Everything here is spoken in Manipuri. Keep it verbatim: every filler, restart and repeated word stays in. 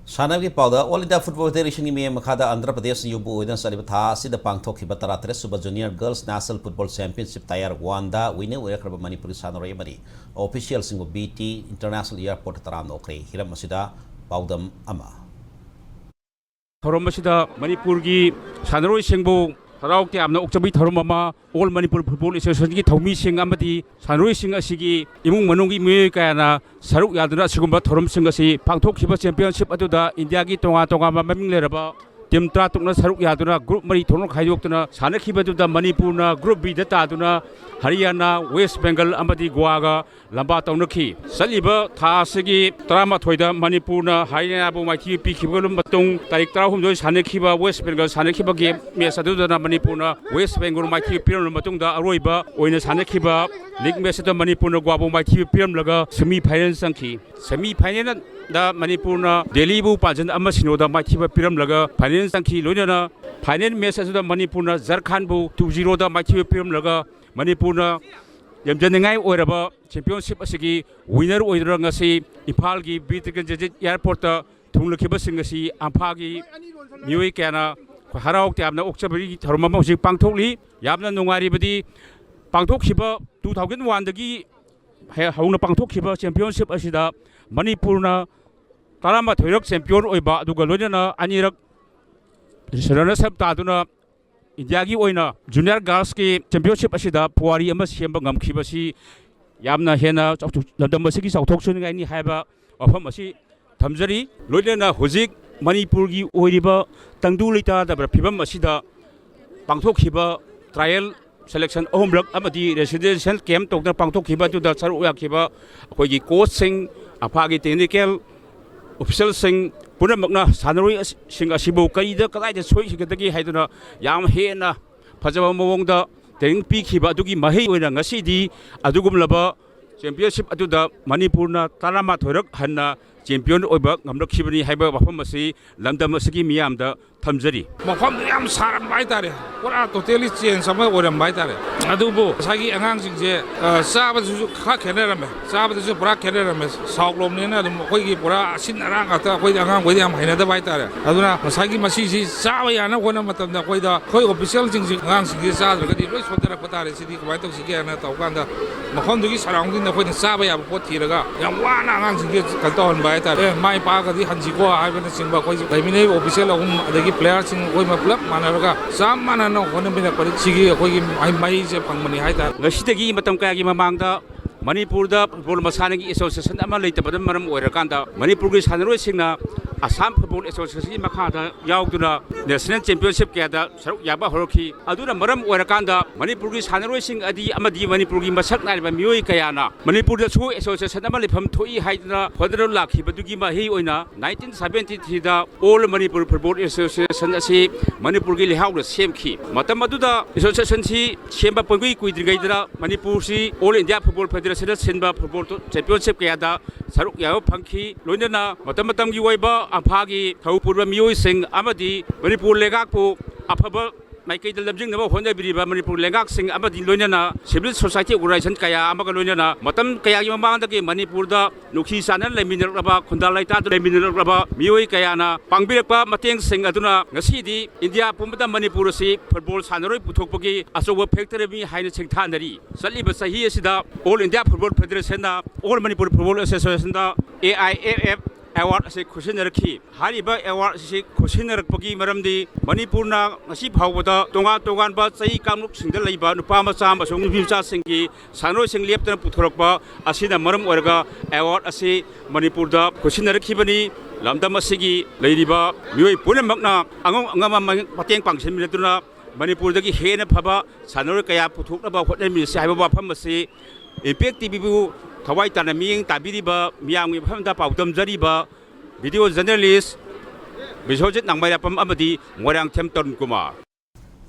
ꯁꯥꯟꯅꯕꯒꯤ ꯄꯥꯎꯗ, ꯑꯣꯜ ꯏꯟꯗꯤꯌꯥ ꯐꯨꯠꯕꯣꯜ ꯐꯦꯗꯦꯔꯦꯁꯟꯒꯤ ꯃꯤꯠꯌꯦꯡ ꯃꯈꯥꯗ ꯑꯟꯙ꯭ꯔ ꯄ꯭ꯔꯗꯦꯁꯅ ꯌꯨꯝꯕꯨ ꯑꯣꯏꯗꯨꯅ ꯆꯠꯂꯤꯕ ꯊꯥ ꯑꯁꯤꯗ ꯄꯥꯡꯊꯣꯛꯈꯤꯕ ꯇꯔꯥꯇꯔꯦꯠ ꯁꯨꯕ junior girls national football championship tier ꯋꯥꯟꯗ ꯋꯤꯅꯔ ꯑꯣꯏꯔꯛꯈ꯭ꯔꯕ ꯃꯅꯤꯄꯨꯔꯒꯤ ꯁꯥꯟꯅꯔꯣꯏ ꯑꯃꯗꯤ ꯑꯣꯐꯤꯁꯤꯌꯦꯜꯁꯤꯡꯕꯨ ꯕꯤ ꯇꯤ ꯏꯟꯇꯔꯅꯦꯁꯅꯦꯜ ꯑꯦꯌꯥꯔꯄꯣꯔꯠꯇ ꯇꯔꯥꯝꯅ ꯑꯣꯛꯈ꯭ꯔꯦ꯫ ꯍꯤꯔꯝ ꯑꯁꯤꯗ ꯄꯥꯎꯗꯝ ꯑꯃ꯫ ꯊꯧꯔꯝ ꯑꯁꯤꯗ ꯃꯅꯤꯄꯨꯔꯒꯤ ꯁꯥꯟꯅꯔꯣꯏꯁꯤꯡꯕꯨ ꯍꯔꯥꯎ ꯇꯌꯥꯝꯅ ꯑꯣꯛꯆꯕꯒꯤ ꯊꯧꯔꯝ ꯑꯃ ꯑꯣꯜ ꯃꯅꯤꯄꯨꯔ ꯐꯨꯠꯕꯣꯜ ꯑꯦꯁꯣꯁꯤꯌꯦꯁꯟꯒꯤ ꯊꯧꯃꯤꯁꯤꯡ ꯑꯃꯗꯤ ꯁꯥꯟꯅꯔꯣꯏꯁꯤꯡ ꯑꯁꯤꯒꯤ ꯏꯃꯨꯡ ꯃꯅꯨꯡꯒꯤ ꯃꯤꯑꯣꯏ ꯀꯌꯥꯅ ꯁꯔꯨꯛ ꯌꯥꯗꯨꯅ ꯑꯁꯤꯒꯨꯝꯕ ꯊꯧꯔꯝꯁꯤꯡ ꯑꯁꯤ ꯄꯥꯡꯊꯣꯛꯈꯤꯕ ꯆꯦꯝꯄꯤꯌꯟꯁꯤꯞ ꯑꯗꯨꯗ ꯏꯟꯗꯤꯌꯥꯒꯤ ꯇꯣꯉꯥꯟ ꯇꯣꯉꯥꯟꯕ ꯃꯃꯤꯡ ꯂꯩꯔꯕ ꯇꯤꯝ ꯇꯔꯥꯇꯔꯨꯛꯅ ꯁꯔꯨꯛ ꯌꯥꯗꯨꯅ ꯒ꯭ꯔꯨꯞ ꯃꯔꯤ ꯊꯣꯛꯅ ꯈꯥꯏꯗꯣꯛꯇꯨꯅ ꯁꯥꯟꯅꯈꯤꯕꯗꯨꯗ ꯃꯅꯤꯄꯨꯔꯅ ꯒ꯭ꯔꯨꯞ ꯕꯤꯗ ꯇꯥꯗꯨꯅ ꯍꯔꯤꯌꯥꯅꯥ, ꯋꯦꯁ ꯕꯦꯡꯒꯜ ꯑꯃꯗꯤ ꯒꯣꯋꯥꯒ ꯂꯝꯕꯥ ꯇꯧꯅꯈꯤ꯫ ꯆꯠꯂꯤꯕ ꯊꯥ ꯑꯁꯤꯒꯤ ꯇꯔꯥꯃꯥꯊꯣꯏꯗ ꯃꯅꯤꯄꯨꯔꯅ ꯍꯔꯤꯌꯥꯅꯥꯕꯨ ꯃꯥꯏꯊꯤꯕ ꯄꯤꯈꯤꯕ ꯃꯇꯨꯡ, ꯇꯥꯔꯤꯛ ꯇꯔꯥꯍꯨꯝꯗꯣꯏ ꯁꯥꯟꯅꯈꯤꯕ ꯋꯦꯁ ꯕꯦꯡꯒꯜ ꯁꯥꯟꯅꯈꯤꯕ ꯒꯦꯝ ꯃꯦꯠꯆ ꯑꯗꯨꯗꯅ ꯃꯅꯤꯄꯨꯔꯅ ꯋꯦꯁ ꯕꯦꯡꯒꯜ ꯃꯥꯏꯊꯤꯕ ꯄꯤꯔꯝꯂꯕ ꯃꯇꯨꯡꯗ, ꯑꯔꯣꯏꯕ ꯑꯣꯏꯅ ꯁꯥꯟꯅꯈꯤꯕ ꯂꯤꯒ ꯃꯦꯠꯆ ꯑꯗꯨꯗ ꯃꯅꯤꯄꯨꯔꯅ ꯒꯣꯋꯥꯕꯨ ꯃꯥꯏꯊꯤꯕ ꯄꯤꯔꯝꯂꯒ ꯁꯦꯃꯤ ꯐꯥꯏꯅꯦꯜ ꯆꯪꯈꯤ꯫ ꯁꯦꯃꯤ ꯐꯥꯏꯅꯦꯜꯗ ꯃꯅꯤꯄꯨꯔꯅ ꯗꯦꯜꯂꯤꯕꯨ ꯄꯥꯟꯖꯟ ꯑꯃ ꯁꯤꯅꯣꯗ ꯃꯥꯏꯊꯤꯕ ꯄꯤꯔꯝꯂꯒ ꯐꯥꯏꯅꯦꯜ ꯆꯪꯈꯤ꯫ ꯂꯣꯏꯅꯅ ꯐꯥꯏꯅꯦꯜ ꯃꯦꯠꯆ ꯑꯁꯤꯗ ꯃꯅꯤꯄꯨꯔꯅ ꯖꯔꯈꯥꯟꯕꯨ ꯇꯨ ꯖꯤꯔꯣꯗ ꯃꯥꯏꯊꯤꯕ ꯄꯤꯔꯝꯂꯒ ꯃꯅꯤꯄꯨꯔꯅ ꯌꯥꯝꯖꯅꯤꯡꯉꯥꯏ ꯑꯣꯏꯔꯕ ꯆꯦꯝꯄꯤꯌꯟꯁꯤꯞ ꯑꯁꯤꯒꯤ ꯋꯤꯅꯔ ꯑꯣꯏꯗꯨꯅ ꯉꯁꯤ ꯏꯝꯐꯥꯜꯒꯤ ꯕꯤꯔ ꯇꯤꯀꯦꯟꯗ꯭ꯔꯖꯤꯠ ꯑꯦꯌꯥꯔꯄꯣꯔꯠꯇ ꯊꯨꯡꯂꯈꯤꯕꯁꯤꯡ ꯑꯁꯤ ꯏꯝꯐꯥꯜꯒꯤ ꯃꯤꯑꯣꯏ ꯀꯌꯥꯅ ꯍꯔꯥꯎ ꯇꯌꯥꯝꯅ ꯑꯣꯛꯆꯕꯒꯤ ꯊꯧꯔꯝ ꯑꯃ ꯍꯧꯖꯤꯛ ꯄꯥꯡꯊꯣꯛꯂꯤ꯫ ꯌꯥꯝꯅ ꯅꯨꯡꯉꯥꯏꯔꯤꯕꯗꯤ, ꯄꯥꯡꯊꯣꯛꯈꯤꯕ ꯇꯨ ꯊꯥꯎꯖꯟ ꯋꯥꯟꯗꯒꯤ ꯍꯦ-, ꯍꯧꯅ ꯄꯥꯡꯊꯣꯛꯈꯤꯕ ꯆꯦꯝꯄꯤꯌꯟꯁꯤꯞ ꯑꯁꯤꯗ ꯃꯅꯤꯄꯨꯔꯅ ꯇꯔꯥꯃꯥꯊꯣꯏꯔꯛ ꯆꯦꯝꯄꯤꯌꯟ ꯑꯣꯏꯕ, ꯑꯗꯨꯒ ꯂꯣꯏꯅꯅ ꯑꯅꯤꯔꯛ ꯔꯅꯔꯁ ꯑꯞ ꯇꯥꯗꯨꯅ ꯏꯟꯗꯤꯌꯥꯒꯤ ꯑꯣꯏꯅ ꯖꯨꯅꯤꯌꯔ ꯒꯥꯔꯜꯁꯀꯤ ꯆꯦꯝꯄꯤꯌꯟꯁꯤꯞ ꯑꯁꯤꯗ ꯄꯨꯋꯥꯔꯤ ꯑꯃ ꯁꯦꯝꯕ ꯉꯝꯈꯤꯕꯁꯤ ꯌꯥꯝꯅ ꯍꯦꯟꯅ ꯆꯥꯎꯊꯣꯛ-, ꯂꯝꯗꯝ ꯑꯁꯤꯒꯤ ꯆꯥꯎꯊꯣꯛꯆꯅꯤꯡꯉꯥꯏꯅꯤ ꯍꯥꯏꯕ ꯋꯥꯐꯝ ꯑꯁꯤ ꯊꯝꯖꯔꯤ꯫ ꯂꯣꯏꯅꯅ ꯍꯧꯖꯤꯛ ꯃꯅꯤꯄꯨꯔꯒꯤ ꯑꯣꯏꯔꯤꯕ ꯇꯪꯗꯨ ꯂꯩꯇꯥꯗꯕ ꯐꯤꯕꯝ ꯑꯁꯤꯗ ꯄꯥꯡꯊꯣꯛꯈꯤꯕ ꯇ꯭ꯔꯥꯏꯌꯦꯜ ꯁꯦꯂꯦꯛꯁꯟ ꯑꯍꯨꯝꯂꯛ ꯑꯃꯗꯤ ꯔꯦꯁꯤꯗꯦꯟꯁꯤꯌꯦꯜ ꯀꯦꯝꯞ ꯇꯧꯗꯨꯅ ꯄꯥꯡꯊꯣꯛꯈꯤꯕ ꯑꯗꯨꯗ ꯁꯔꯨꯛ ꯌꯥꯈꯤꯕ ꯑꯩꯈꯣꯏꯒꯤ ꯀꯣꯆꯁꯤꯡ, ꯏꯝꯐꯥꯜꯒꯤ ꯇꯦꯛꯅꯤꯀꯦꯜ ꯑꯣꯐꯤꯁꯦꯜꯁꯤꯡ ꯄꯨꯝꯅꯃꯛꯅ ꯁꯥꯟꯅꯔꯣꯏꯁꯤꯡ ꯑꯁꯤꯕꯨ ꯀꯔꯤꯗ ꯀꯗꯥꯏꯗ ꯁꯣꯏꯈꯤꯒꯗꯒꯦ ꯍꯥꯏꯗꯨꯅ ꯌꯥꯝ ꯍꯦꯟꯅ ꯐꯖꯕ ꯃꯑꯣꯡꯗ ꯇ꯭ꯔꯦꯅꯤꯡ ꯄꯤꯈꯤꯕ ꯑꯗꯨꯒꯤ ꯃꯍꯩ ꯑꯣꯏꯅ ꯉꯁꯤꯗꯤ ꯑꯗꯨꯒꯨꯝꯂꯕ ꯆꯦꯝꯄꯤꯌꯟꯁꯤꯞ ꯑꯗꯨꯗ ꯃꯅꯤꯄꯨꯔꯅ ꯇꯔꯥꯃꯥꯊꯣꯏꯔꯛ ꯍꯟꯅ ꯆꯦꯝꯄꯤꯌꯟ ꯑꯣꯏꯕ ꯉꯝꯂꯛꯈꯤꯕꯅꯤ ꯍꯥꯏꯕ ꯋꯥꯐꯝ ꯑꯁꯤ ꯂꯝꯗꯝ ꯑꯁꯤꯒꯤ ꯃꯤꯌꯥꯝꯗ ꯊꯝꯖꯔꯤ꯫ ꯃꯐꯝꯗꯨ ꯌꯥꯝ ꯁꯥꯔꯝꯕ ꯍꯥꯏꯇꯥꯔꯦ, ꯄꯨꯔꯥ ꯇꯣꯇꯦꯂꯤ ꯆꯦꯟꯖ ꯑꯃ ꯑꯣꯏꯔꯝꯕ ꯍꯥꯏꯇꯥꯔꯦ꯫ ꯑꯗꯨꯕꯨ ꯉꯁꯥꯏꯒꯤ ꯑꯉꯥꯡꯁꯤꯡꯁꯦ, ꯑ, ꯆꯥꯕꯗꯁꯨ ꯈꯔ ꯈꯦꯠꯅꯔꯝꯃꯦ꯫ ꯆꯥꯕꯗꯁꯨ ꯄꯨꯔꯥ ꯈꯦꯠꯅꯔꯝꯃꯦ꯫ ꯁꯥꯎꯠ ꯂꯣꯝꯅꯤꯅ ꯑꯗꯨꯝ ꯑꯩꯈꯣꯏꯒꯤ ꯄꯨꯔꯥ ꯑꯁꯤꯟ ꯑꯔꯥꯛ ꯉꯥꯛꯇ, ꯑꯩꯈꯣꯏꯗꯤ ꯑꯉꯥꯡꯈꯩꯗꯤ ꯌꯥꯝ ꯍꯩꯅꯗꯕ ꯍꯥꯏꯇꯥꯔꯦ꯫ ꯑꯗꯨꯅ ꯉꯁꯥꯏꯒꯤ ꯃꯁꯤꯁꯤ ꯆꯥꯕ ꯌꯥꯅꯕ ꯍꯣꯠꯅꯕ ꯃꯇꯝꯗ ꯑꯩꯈꯣꯏꯗ, ꯑꯩꯈꯣꯏ ꯑꯣꯐꯤꯁꯤꯌꯦꯜꯁꯤꯡꯁꯤ ꯑꯉꯥꯡꯁꯤꯡꯁꯤ ꯆꯥꯗ꯭ꯔꯒꯗꯤ ꯂꯣꯏ ꯁꯣꯟꯊꯔꯛꯄ ꯇꯥꯔꯦ꯫ ꯁꯤꯗꯤ ꯀꯃꯥꯏꯅ ꯇꯧꯁꯤꯒꯦꯅ ꯇꯧꯀꯥꯟꯗ ꯃꯐꯝꯗꯨꯒꯤ ꯁꯔꯥꯎꯟꯗꯤꯡꯗ ꯑꯩꯈꯣꯏꯅ ꯆꯥꯕ ꯌꯥꯕ ꯄꯣꯠ ꯊꯤꯔꯒ ꯌꯥꯝ ꯋꯥꯅ ꯑꯉꯥꯡꯁꯤꯡꯁꯦ ꯀꯩꯅꯣ ꯇꯧꯍꯟꯕ ꯍꯥꯏꯇꯥꯔꯦ꯫ "ꯑꯦ, ꯃꯥꯏ ꯄꯥꯛꯑꯒꯗꯤ ꯍꯟꯁꯤꯀꯣ" ꯍꯥꯏꯕꯅꯆꯤꯡꯕ ꯑꯩꯈꯣꯏ ꯂꯩꯃꯤꯟꯅꯔꯤꯕ ꯑꯣꯐꯤꯁꯤꯌꯦꯜ ꯑꯍꯨꯝ ꯑꯗꯒꯤ ꯄ꯭ꯂꯦꯌꯔꯁꯤꯡ ꯑꯩꯈꯣꯏ ꯄꯨꯂꯞ ꯃꯥꯟꯅꯔꯒ ꯆꯞ ꯃꯥꯟꯅꯅ ꯍꯣꯠꯅꯃꯤꯟꯅꯔꯛꯄꯗ ꯁꯤꯒꯤ ꯑꯩꯈꯣꯏꯒꯤ ꯃꯍꯩ-, ꯃꯍꯩꯁꯦ ꯐꯪꯕꯅꯤ ꯍꯥꯏꯇꯥꯔꯦ꯫ ꯉꯁꯤꯗꯒꯤ ꯃꯇꯝ ꯀꯌꯥꯒꯤ ꯃꯃꯥꯡꯗ ꯃꯅꯤꯄꯨꯔꯗ ꯐꯨꯠꯕꯣꯜ ꯃꯁꯥꯟꯅꯒꯤ ꯑꯦꯁꯣꯁꯤꯌꯦꯁꯟ ꯑꯃ ꯂꯩꯇꯕꯅ ꯃꯔꯝ ꯑꯣꯏꯔꯀꯥꯟꯗ ꯃꯅꯤꯄꯨꯔꯒꯤ ꯁꯥꯟꯅꯔꯣꯏꯁꯤꯡꯅ ꯑꯁꯥꯝ ꯐꯨꯠꯕꯣꯜ ꯑꯦꯁꯣꯁꯤꯌꯦꯁꯟꯒꯤ ꯃꯈꯥꯗ ꯌꯥꯎꯗꯨꯅ ꯅꯦꯁꯅꯦꯜ ꯆꯦꯝꯄꯤꯌꯟꯁꯤꯞ ꯀꯌꯥꯗ ꯁꯔꯨꯛ ꯌꯥꯕ ꯍꯧꯔꯛꯈꯤ꯫ ꯑꯗꯨꯅ ꯃꯔꯝ ꯑꯣꯏꯔꯀꯥꯟꯗ ꯃꯅꯤꯄꯨꯔꯒꯤ ꯁꯥꯟꯅꯔꯣꯏꯁꯤꯡ ꯑꯗꯤ ꯑꯃꯗꯤ ꯃꯅꯤꯄꯨꯔꯒꯤ ꯃꯁꯛ ꯅꯥꯏꯔꯕ ꯃꯤꯑꯣꯏ ꯀꯌꯥꯅ ꯃꯅꯤꯄꯨꯔꯗꯁꯨ ꯑꯦꯁꯣꯁꯤꯌꯦꯁꯟ ꯑꯃ ꯂꯩꯐꯝ ꯊꯣꯛꯏ ꯍꯥꯏꯗꯨꯅ ꯍꯣꯠꯅꯗꯨꯅ ꯂꯥꯛꯈꯤꯕꯗꯨꯒꯤ ꯃꯍꯩ ꯑꯣꯏꯅ ꯅꯥꯏꯟꯇꯤꯟ ꯁꯕꯦꯟꯇꯤ ꯊ꯭ꯔꯤꯗ ꯑꯣꯜ ꯃꯅꯤꯄꯨꯔ ꯐꯨꯠꯕꯣꯜ ꯑꯦꯁꯣꯁꯤꯌꯦꯁꯟ ꯑꯁꯤ ꯃꯅꯤꯄꯨꯔꯒꯤ ꯂꯩꯍꯥꯎꯗ ꯁꯦꯝꯈꯤ꯫ ꯃꯇꯝ ꯑꯗꯨꯗ ꯑꯦꯁꯣꯁꯤꯌꯦꯁꯟꯁꯤ ꯁꯦꯝꯕ ꯄꯣꯠꯀꯤ ꯀꯨꯏꯗ꯭ꯔꯤꯉꯩꯗ ꯃꯅꯤꯄꯨꯔꯁꯤ ꯑꯣꯜ ꯏꯟꯗꯤꯌꯥ ꯐꯨꯠꯕꯣꯜ ꯐꯦꯗꯦꯔꯦꯁꯟꯅ ꯁꯤꯟꯕ ꯐꯨꯠꯕꯣꯜ ꯆꯦꯝꯄꯤꯌꯟꯁꯤꯞ ꯀꯌꯥꯗ ꯁꯔꯨꯛ ꯌꯥꯕ ꯐꯪꯈꯤ꯫ ꯂꯣꯏꯅꯅ ꯃꯇꯝ ꯃꯇꯝꯒꯤ ꯑꯣꯏꯕ ꯑꯝꯐꯥꯒꯤ ꯊꯧ ꯄꯨꯔꯤꯕ ꯃꯤꯑꯣꯏꯁꯤꯡ ꯑꯃꯗꯤ ꯃꯅꯤꯄꯨꯔ ꯂꯩꯉꯥꯛꯄꯨ ꯑꯐꯕ ꯃꯥꯏꯀꯩꯗ ꯂꯝꯖꯤꯡꯅꯕ ꯍꯣꯠꯅꯕꯤꯔꯤꯕ ꯃꯅꯤꯄꯨꯔ ꯂꯩꯉꯥꯛꯁꯤꯡ ꯑꯃꯗꯤ ꯂꯣꯏꯅꯅ ꯁꯤꯚꯤꯜ ꯁꯣꯁꯥꯏꯇꯤ ꯑꯣꯔꯒꯅꯥꯏꯖꯦꯁꯟ ꯀꯌꯥ ꯑꯃꯒ ꯂꯣꯏꯅꯅ ꯃꯇꯝ ꯀꯌꯥꯒꯤ ꯃꯃꯥꯡꯗꯒꯤ ꯃꯅꯤꯄꯨꯔꯗ ꯅꯨꯡꯁꯤ ꯆꯥꯟꯅꯅ ꯂꯩꯃꯤꯟꯅꯔꯛꯂꯕ, ꯈꯨꯟꯗꯥ ꯂꯩꯇꯥꯗ ꯂꯩꯃꯤꯟꯅꯔꯛꯂꯕ ꯃꯤꯑꯣꯏ ꯀꯌꯥꯅ ꯄꯥꯡꯕꯤꯔꯛꯄ ꯃꯇꯦꯡꯁꯤꯡ ꯑꯗꯨꯅ ꯉꯁꯤꯗꯤ ꯏꯟꯗꯤꯌꯥ ꯄꯨꯝꯕꯗ ꯃꯅꯤꯄꯨꯔ ꯑꯁꯤ ꯐꯨꯠꯕꯣꯜ ꯁꯥꯟꯅꯔꯣꯏ ꯄꯨꯊꯣꯛꯄꯒꯤ ꯑꯆꯧꯕ ꯐꯦꯛꯇꯔꯤ ꯑꯃꯅꯤ ꯍꯥꯏꯅ ꯁꯤꯡꯊꯥꯅꯔꯤ꯫ ꯆꯠꯂꯤꯕ ꯆꯍꯤ ꯑꯁꯤꯗ ꯑꯣꯜ ꯏꯟꯗꯤꯌꯥ ꯐꯨꯠꯕꯣꯜ ꯐꯦꯗꯦꯔꯦꯁꯟꯅ ꯑꯣꯜ ꯃꯅꯤꯄꯨꯔ ꯐꯨꯠꯕꯣꯜ ꯑꯦꯁꯣꯁꯤꯌꯦꯁꯟꯗ A I F F award ꯑꯁꯤ ꯈꯨꯠꯁꯤꯟꯅꯔꯛꯈꯤ꯫ ꯍꯥꯏꯔꯤꯕ ꯑꯦꯋꯥꯔꯗ ꯑꯁꯤ ꯈꯨꯠꯁꯤꯟꯅꯔꯛꯄꯒꯤ ꯃꯔꯝꯗꯤ ꯃꯅꯤꯄꯨꯔꯅ ꯉꯁꯤ ꯐꯥꯎꯕꯗ ꯇꯣꯉꯥꯟ ꯇꯣꯉꯥꯟꯕ ꯆꯍꯤ ꯀꯥꯡꯂꯨꯞꯁꯤꯡꯗ ꯂꯩꯕ ꯅꯨꯄꯥ ꯃꯆꯥ ꯑꯃꯁꯨꯡ ꯅꯨꯄꯤ ꯃꯆꯥꯁꯤꯡꯒꯤ ꯁꯥꯟꯅꯔꯣꯏꯁꯤꯡ ꯂꯦꯞꯇꯅ ꯄꯨꯊꯣꯔꯛꯄ ꯑꯁꯤꯅ ꯃꯔꯝ ꯑꯣꯏꯔꯒ ꯑꯦꯋꯥꯔꯗ ꯑꯁꯤ ꯃꯅꯤꯄꯨꯔꯗ ꯈꯨꯠꯁꯤꯟꯅꯔꯛꯈꯤꯕꯅꯤ꯫ ꯂꯝꯗꯝ ꯑꯁꯤꯒꯤ ꯂꯩꯔꯤꯕ ꯃꯤꯑꯣꯏ ꯄꯨꯝꯅꯃꯛꯅ ꯑꯉꯝ ꯑꯉꯝꯕ ꯃꯇꯦꯡ ꯄꯥꯡꯁꯤꯟꯃꯤꯟꯅꯗꯨꯅ ꯃꯅꯤꯄꯨꯔꯗꯒꯤ ꯍꯦꯟꯅ ꯐꯕ ꯁꯥꯟꯅꯔꯣꯏ ꯀꯌꯥ ꯄꯨꯊꯣꯛꯅꯕ ꯍꯣꯠꯅꯃꯤꯟꯅꯁꯤ ꯍꯥꯏꯕ ꯋꯥꯐꯝ ꯑꯁꯤ ꯏꯝꯄꯦꯛ ꯇꯤꯚꯤꯕꯨ ꯊꯋꯥꯏ ꯇꯥꯅ ꯃꯤꯠꯌꯦꯡ ꯇꯥꯕꯤꯔꯤꯕ ꯃꯤꯌꯥꯝꯒꯤ ꯃꯐꯝꯗ ꯄꯥꯎꯗꯝꯖꯔꯤꯕ ꯚꯤꯗꯤꯑꯣ ꯖꯔꯅꯦꯂꯤꯁ ꯕꯤꯁ꯭ꯋꯖꯤꯠ ꯅꯥꯡꯃꯩꯔꯥꯄꯝ ꯑꯃꯗꯤ ꯃꯣꯏꯔꯥꯡꯊꯦꯝ ꯇꯔꯨꯟ ꯀꯨꯃꯥꯔ꯫